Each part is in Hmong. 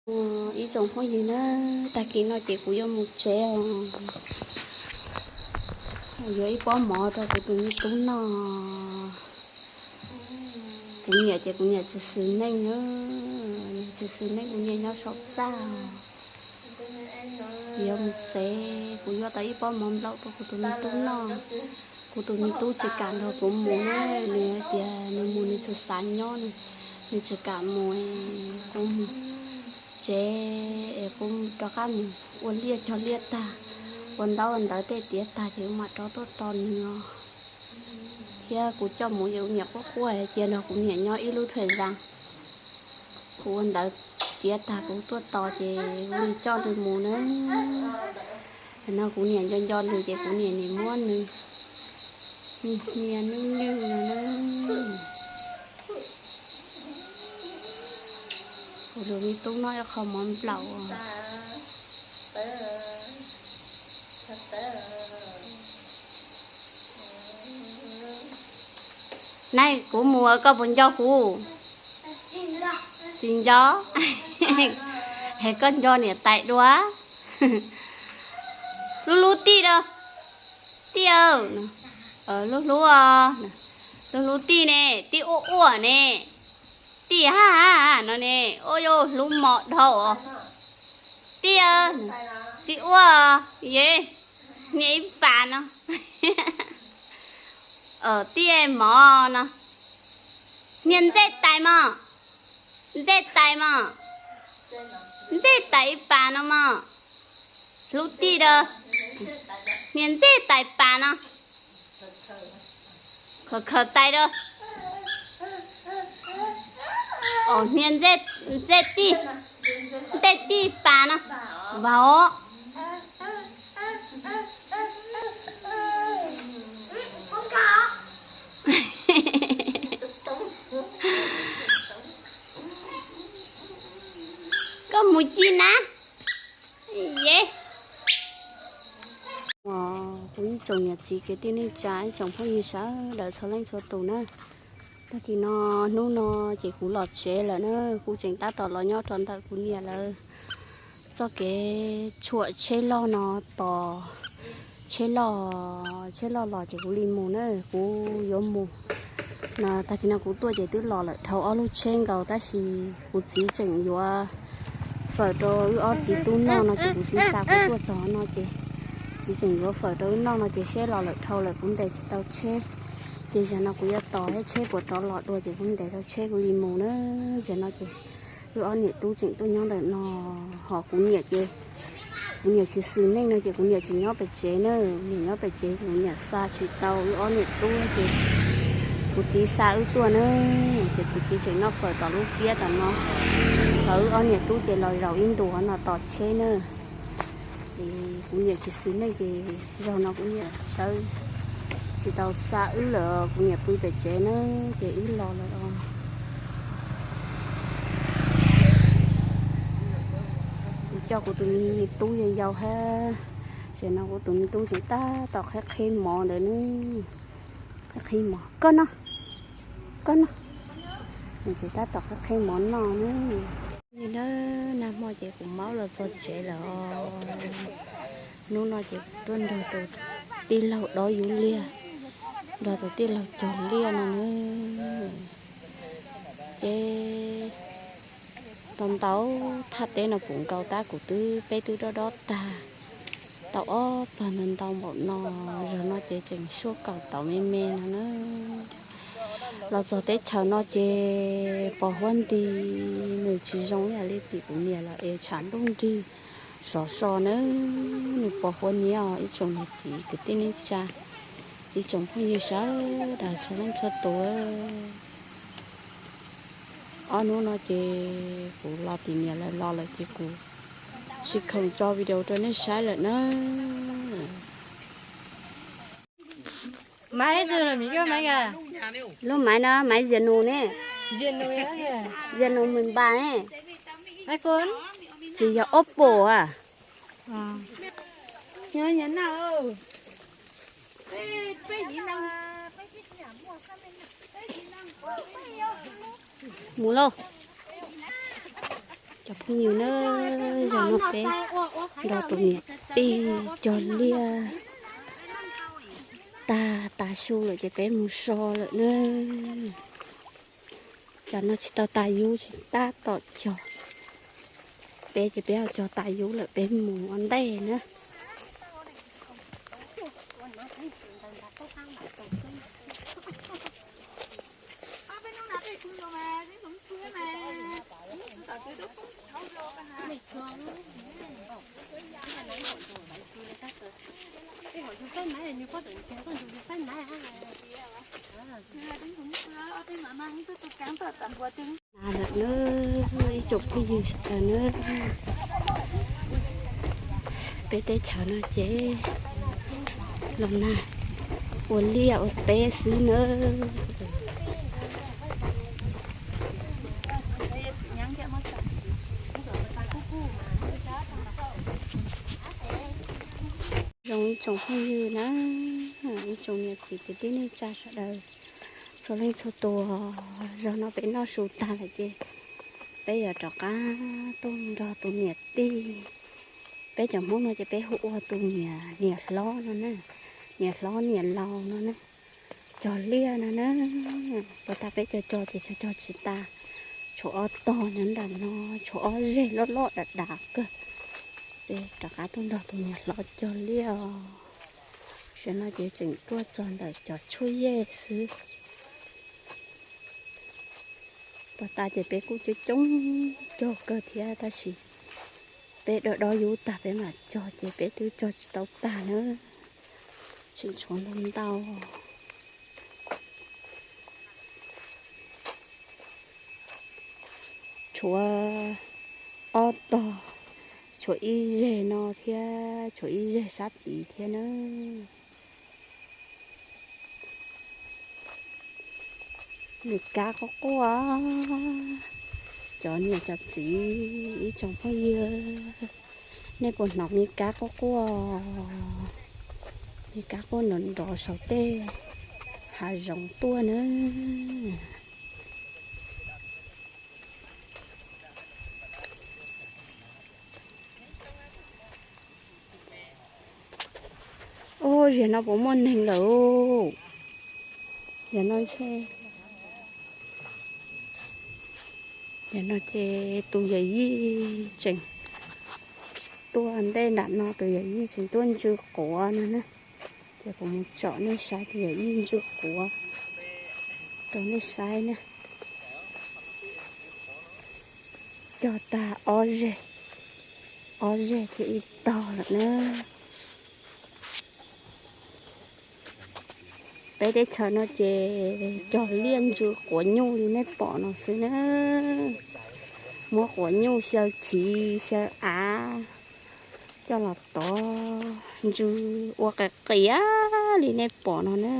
Ib tsoom phooj ywg na, tag kis no ces kuv yuav mus tsev os. Yuav ib pob mov rau kuv tus me tub noj. Kuv niam ces kuv niam tsis xws neej na, niam tsis xws neej, kuv niam nyob saum txaj. Kuv yuav mus tsev, kuv yuav tau ib pob mov nplaum rau kuv tus me tub noj. Kuv tus me tub tsis kam nrog kuv mus na, nws hais tias nws mus nws tsis xav nyob, nws tsis kam mus, kuv mus tsev es kuv rov qab mus ua liaj cog liaj tag, ua ntaub ua ntawv tej tiav tag ces kuv mam rov tuaj tos nws os. Thiab kuv coj mus ces kuv niam quaj quaj hais tias nrog kuv niam nyob ib lub thaj zas. Kuv ua ntawv tiav tag kuv tuaj tos ces kuv li coj nws mus na. Tam no kuv niam nco nco nws ces kuv niam nim muab nws hnia nws nws na. Kuv tus me tub noj ib qho mov nplaum. Nai, kuv mus koj puas nco kuv? Tsis nco. Es koj nco niam tais dua? Hlub hlub tij a, tij a, hlub hlub, hlub hlub tij ne, tij ua ua ne, tij ha ha no ne, ua yuav hlub mos dhau. Tij, tsis ua, ye, niam ib pas no. Tij mov no, niag ntxej tais mos, ntxej tais mos, ntxej tais ib pas no mos, hlub tij a, niag ntxej tais pas no. Khaws khaws tais a. Niag ntxej tij, ntxej tij pas no, vauv. Koj mus ci na. Ye, kuv ib tsoom niam txiv kwv tij neej tsa ib tsoom phooj ywg sawv daws txhua leej txhua tus na, tag kis no, hnub no ces kuv los tsev lawm na, kuv tseem tab tom los nyob rau ntawm kuv niam lawv txoj kev tshuam tsheb loj no tos tsheb loj, tsheb loj los ces kuv li mus na, kuv yuav mus no. Tag kis no kuv tuaj ces twb los lawm dhau ob lub tsheb nkaus, tab sis kuv txiv tseem yuav fawm rau wb ob txiv tub noj no ces kuv txiv xa kuv tuaj txog no ces txiv tseem yuav fawm rau wb noj no ces seb los lawm dhau lawm kuv ntes tsis tau tsheb. Ces zaum no kuv yuav tos seb tsheb puas rov los dua ces kuv ntes tau tsheb kuv li mus na. Zaum no ces wb ob niam tub tseem tuaj nyob ntawm no, ho kuv niam ces kuv niam tsis xws neej no ces kuv niam tseem nyob pem tsev na, niam nyob pem tsev ces kuv niam xa tsis tau wb ob niam tub ces kuv txiv xa wb tuaj na, ces kuv txiv tseem noj fawm tom lub tiab tom no, ho wb ob niam tub ces los zaum ib ntus no tos tsheb na. Es kuv niam tsis xws neej ces zaum no kuv niam sawv tsis tau xa wb lawm, kuv niam pw pem tsev na, ces wb los lawm os. Kuv coj kuv tus me tub yau yau hab, tam no kuv tus me tub tseem tab tom qhib qhib mov ntawd ne. Qhib qhib mov, koj noj, koj noj. Nws tseem tab tom qhib qhib mov noj ne. Li na, nag hmo ces kuv maub los txog tsev lawm os. Hnub no ces kuv tuaj nrog tus tij laug dob yuv liaj, nrog tus tij laug cog liaj no na. Ces tau ntau thaj teb no puv nkaus tab kuv twb, peb twb dob dob tag tau ob pawg ntau ntau npaum no. Zaum no ces tseem suab kaum tauv me me no na. Los txog teb chaws no ces pos huab nti, nws tsis zoo ib yam li tim kuv niam lawm es tshav ntuj nrig sov so na. Nws pos huab niab os ib tsoom niam txiv kwv tij neej tsa, ib tsoom phooj ywg sawv daws txhua leej txhua tus. Ob hnub no ces kuv los tim niam lawv los lawm ces kuv tsis khoom tso video rau nej saib lawm na. Lub maiv no maiv Xiaomi ne, Xiaomi mười ba ne, tsis yog Oppo a. Mus lauj. Cov phooj ywg na, zaum no peb nrog tus niam tij cog liaj tag tav su lawm ces peb mus so lawm na. Tsam no tsis tau tas yub, tsis tab tom cog. Peb ces peb ho cog tas yub lawm peb mus ua ntej na. Lawm na, ib tsoom phooj ywg sawv daws na, peb teb chaws no ces los nag ua liaj ua teb xwb na. Zoo ib tsoom phooj ywg na, ib tsoom niam txiv kwv tij neej tsa sawv daws txhua leej txhua tus, zaum no peb noj su tag lawm ces peb yuav rov qab tuaj nrog tus niam tij, peb cov Hmoob no ces peb hu ua tus niam, niam hlob no na, niam hlob niam laus no na, cog liaj no na. Puag ta peb cog cog ces cog cog tsis tas, tshuav ob tog nyob nram no, tshuav ob zeg loj loj dav dav kawg. Peb rov qab tuaj nrog tus niam hlob cog liaj os. Tam sim no ces tseem tuaj txog ntawm cov tshuaj yej xwb. Puag ta ces peb kuj coob coob cog kawg thiab tab sis peb do dob yub tag peb mam cog ces peb twb cog tsis tau tag na. Tseem tshuav ntau ntau. Tshuav ob tog, tshuav ib zeg no thiab tshuav ib zeg sab tid thiab na. Me kab quaj quaj, cov niam cov txiv ib tsoom phooj ywg, nej puas hnov me kab quaj quaj? Me kab quaj nrov nrov saum tej hav zoov tuaj na. Ub, ziag no puas muaj neeg lawm? Ziag no ntshe, ziag no ces tus yawm yij tseem tuaj ntej nram no, tus yawm yij tseem tuaj ntsw quav no na. Ces kuv mus tsom nej saib tus yawm yij ntsw quav rau nej saib na. Cog tag ob zeg, ob zeg thiab ib tog lawm na. Peb teb chaws no ces cog liaj ntsw quav nyuj li nej pom no xwb na. Muab quav nyuj xyaw chiv xyaw av coj los tov ntsw ua qias qias li nej pom no na.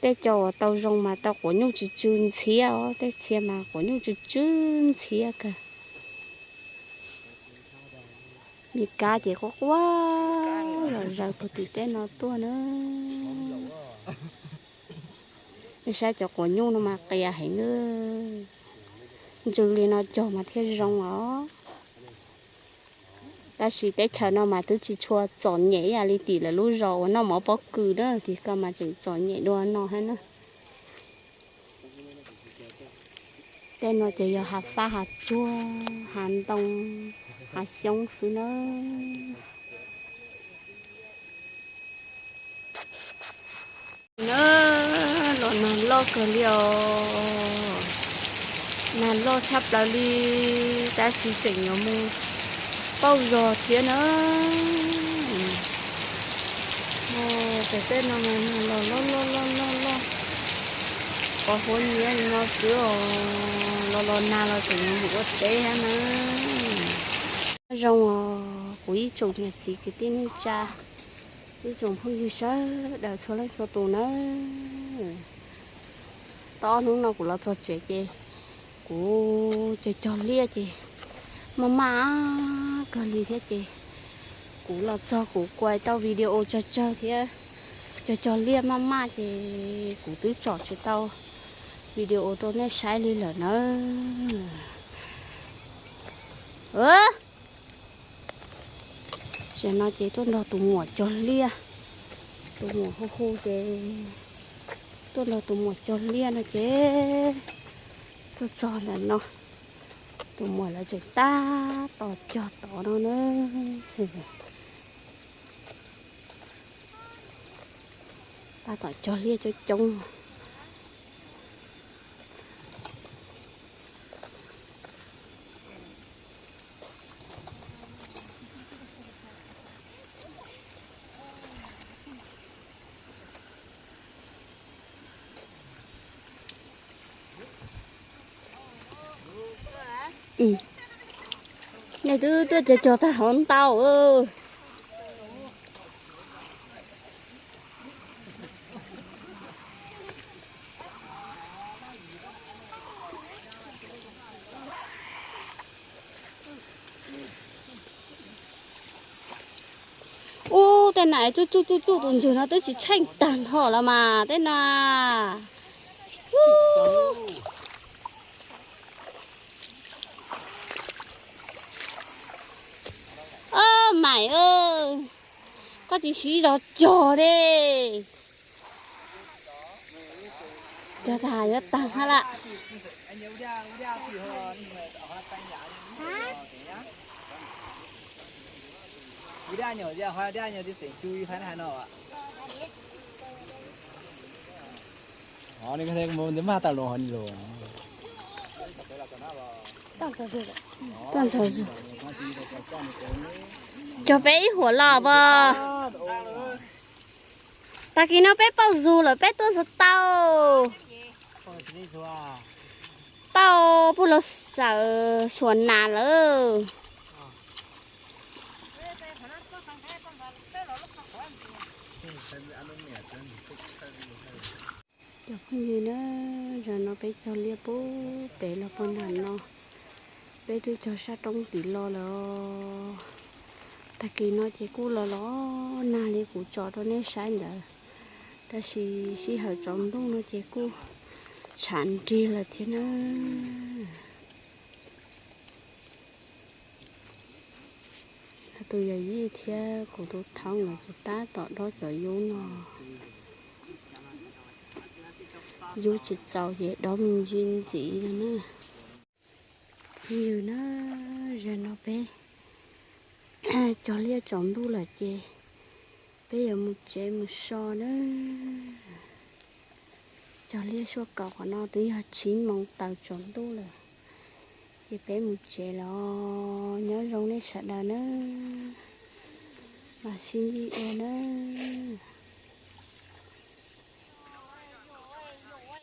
Tej cov uas tau zoo mas tau quav nyuj tsw tsw ntxhiab os, tej txhia mas quav nyuj tsw tsw ntxhiab kawg. Me kab ces quaj quaj zom zaws puag tim tej no tuaj na. Nej saib cov quav nyuj no mas qias heev, ntsw li no cog mas thiaj zoo os. Tab sis teb chaws no mas twb tsis tshua txom nyem ib yam li tim lawv lub zos uas noj mov pob kws na, tim ko mas tseem txom nyem dua no thiab na. Tej no ces yog hav fab hav tsuag hav ntoo hav xyoob xwb na. Na, los nag loj kawg li os. Nag loj tshaj plaws li, tab sis tseem yuav mus pauj zog thiab na. Pem tej no mas nag los loj loj loj loj loj, qhov huab nyiab li no xwb os. Los los nag los tseem yuav mus ua teb thiab na. Nyob zoo os kuv ib tsoom niam txiv kwv tij neej tsa, ib tsoom phooj ywg sawv daws txhua leej txhua tus nawb. Tau ob hnub no kuv los txog tsev ces kuv cog cog liaj ces maj maj kawg li thiab ces kuv los txog kuv kuais tau video tsawg tsawg thiab cog cog liaj maj maj ces kuv twb tsom tsis tau video rau nej saib li lawm nawb. Tam no ces tuaj nrog tus muam cog liaj, tus muam hu hu ces tuaj nrog tus muam cog liaj no ces tuaj txog ntawm no, tus muam lawv tseem tab tom cog tod no na. Tab tom cog liaj coob coob. Nej twb tuaj cog cog tag hov ntau. Ub, tej na tsuj tsuj tsuj tsuj tus ntswg no twb tsis tsheej tag nrho los mas tej na. Ob maim, koj tsis siv zog cog li. Cog tas yuav tag hab lawm. Cog peb ib huam los pog. Tag kis no peb pauj zug lawm peb tuaj txog tau. Pauj pug laug sawm Suav Nas lawm. Cov phooj ywg na, zaum no peb cog liaj pub pem los puag nram no, peb twb cog sab roob tim los lawm. Tag kis no ces kuj los los nag li kuv tso rau nej saib ntawd, tab sis sij hawm tsaus ntuj no ces kuj tshav nrig lawm thiab na. Tus yawm yij thiab kuv tus thoob nkawd ces tab tom dob cov yub no. Yub tsis txaus ces dob me ntsis ntxiv no na. Phooj ywg na, zaum no peb cog liaj tsaus ntuj lawm ces peb yuav mus tsev mus so na. Cog liaj suaj kaus qhov no twb yog tsib moos taws tsaus ntuj lawm, ces peb mus tsev los nyob zoo nej sawv daws na, mam sib ntsib dua nawb.